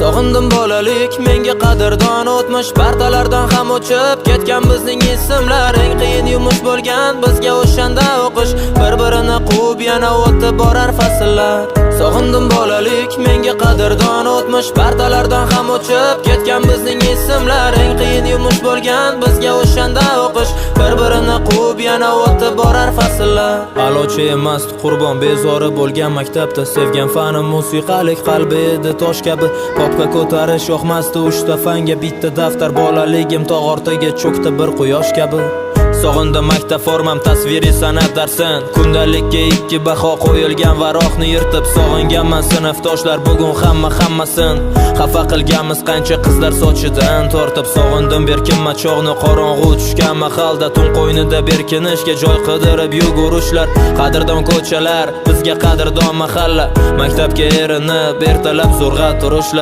Sog'indim bolalik, menga qadrdon o'tmish. Partalardan ham o'chib ketgan bizning ismlar. Eng qiyin yumush bo'lgan bizga o'shanda o'qish. Bir birini quvib yana o'tib borar fasllar. Sog'indim bolalik, menga qadrdon o'tmish. Partalardan ham o'chib ketgan bizning ismlar. Eng qiyin yumush bo'lgan bizga o'shanda o'qish. Bir birini quvib yana o'tib borar fasllar. A'lochi emas qurbon, bezori bo'lgan maktabda. Sevgan fanim musiqalik, qalbi edi tosh kabi. Papka ko'tarish yoqmasdi, uchta fanga bitta daftar. Bolaligim tog' ortiga cho'kdi bir quyosh kabi. Sog'indim maktab formam, tasviriy san'at darsin. Kundalikka ikki baho qo'yilgan varoqni yirtib. Sog'inganman sinfdoshlar, bugun hamma hammasin. Xafa qilganmiz qancha qizlar sochidan tortib. Sog'indim berkinma chog'ni, qorong'u tushgan mahalda tun qo'ynida berkinishga joy qidirib yugurishlar. Qadrdon ko'chalar, bizga qadrdon mahalla. Maktabga erinib ertalab zo'rg'a turishlar.